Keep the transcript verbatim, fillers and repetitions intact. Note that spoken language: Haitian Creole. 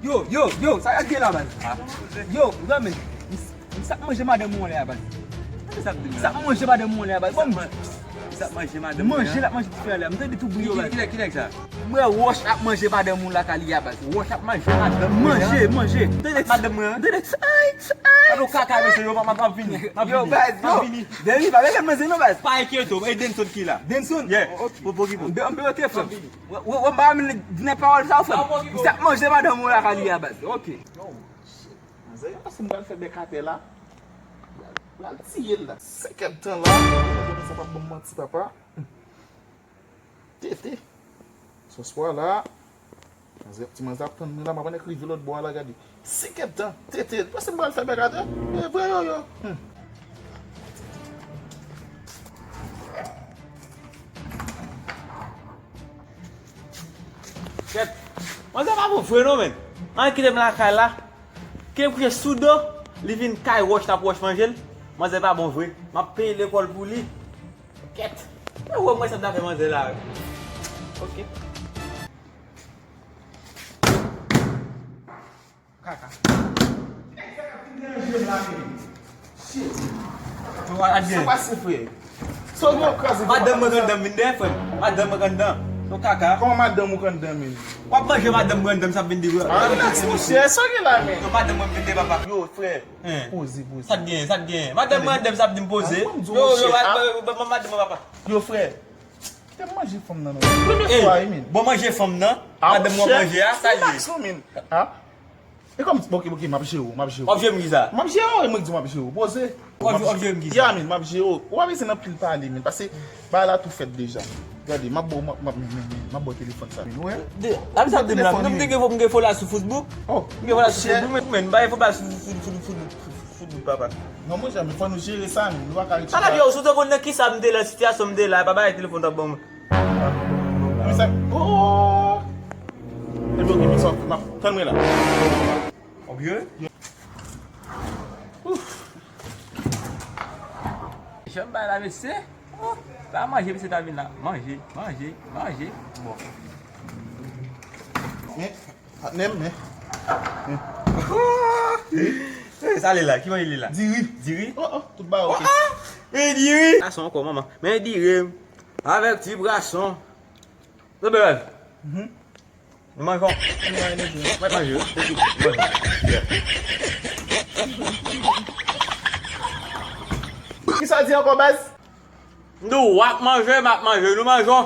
Yo, yo, yo, sa k ap gen la, baz? Yo, zanmi, m s-, m s ap manje madanm ou anlè a, baz. Sa k ap di m la? M s ap manje madanm ou anlè a, baz. Bon, m s ap manje madanm ou anlè a? Manje l ap manje ti frè la. M tande tou bri yo, baz. Ki nèg, ki nèg sa? M wè Wòch ap manje madanm ou lakay li a, baz. Wòch ap manje madanm mwen an? Manje, manje. M tande madanm mwen an? M tande, ay, ay. Gade w kaka, mesye, yo, m ap, m ap vini. M ap vini. Yo, baz, yo. Deni, pa mete manje non, baz. Pa enkyete w, e Denson ki la. Denson? Yeah. Popo ki bon. M pe, m pe ote, frè m. Wè, wè, wè, m pa renmen di nan pawòl sa, frè m. M s ap manje madanm ou lakay li a, baz. Ok. Yo, shit. Manzè, yo, si m pral fè bèk atè la, pral, pral tiye l la. Senk èdtan la, yo konnen sa p ap ban m manti, papa. Tete. Sòs pwa la. Manzè, ti manzè ap tann mwen la, m ap annik rive lòt bò a la, gade. Senk èdtan, tete. Panse m pral fè bèk atè? E vre, yo, yo. Hmm. Kèt. Manzè pa bon vre non, menn. Ann kite m lakay la. Kite m kouche sou do. Li vin kay Wòch, n ap Wòch manje l. Manzè pa bon vre. M ap peye lekòl pou li. Kèt. E wè mwen sa m ta fè manzè la. Ok. Kaka. Nèg sa k ap vin deranje m la, men. Shit. Yo, Adyen. Sa pase, frè? Sa w gen w kraze? Madanm mwen k anndan, vin dèyè, frè m. Madanm mwen k anndan. Yo, kaka. Kòman madanm ou k anndan, men? W ap manje madanm mwen anndan, m sa vin di, ah, relax, monchè. Sa w gen la, men? Yo, madanm mwen vin dèyè, papa. Yo, frè. Poze, poze. Sa k gen, sa k gen? Madanm mwen anndan, m sa ap di m poze. Yo, yo, madanm mwen, papa. Yo, frè. Kite m manje fanm nan, non. Premye fwa, wi, men. Bon, manje fanm nan. Madanm mwen manje a, sa l ye. Relax, non, men. E kòm, ok, ok, m ap jere w, m ap jere w. W ap jere m kisa? M ap jere w, e mwen k di w m ap jere w. Poze. W ap jere m kisa? Ya, men, m ap jere w. Ou pa bezwen anpil pale, men, paske bagay la tou fèt deja. Gade, m ap ba w, m ap, m ap, men, men, men, m ap ba w telefòn sa, men, ou wè. N ap di m la, m te gen fo, m gen fo la sou Facebook. M gen fo la sou Facebook, men, men, m pa gen fo la sou, sou, sou, sou, sou Facebook, papa. Non, monchè, men fò nou jere sa, men, nou pa ka retire. Ala, yo, si w te konn nan kisa m te la, sitiyasyon m te la, pa bagay telefòn t ap ban mwen. Mwen sa, oh! Epi, ok, mwen sa, m ap tann mwen la. Obye? Ouf. Janm bay la, mesye. Oh, pa manje, mesye ta vin la. Manje, manje, manje. Bon. Men, patnè m, men. Men. Eh, sa li la? Ki manje li la? Diri. Diri? Oh, oh, tout ba, ok. Oh, oh. Men diri. Gason ankò, manman. Men diri. Avèk ti brason. Sa bèl. Mhm. Nou manje. Mwen manje. Mwen manje. Kisa w di ankò, baz? Nou w ap manje, m ap manje, nou manjon.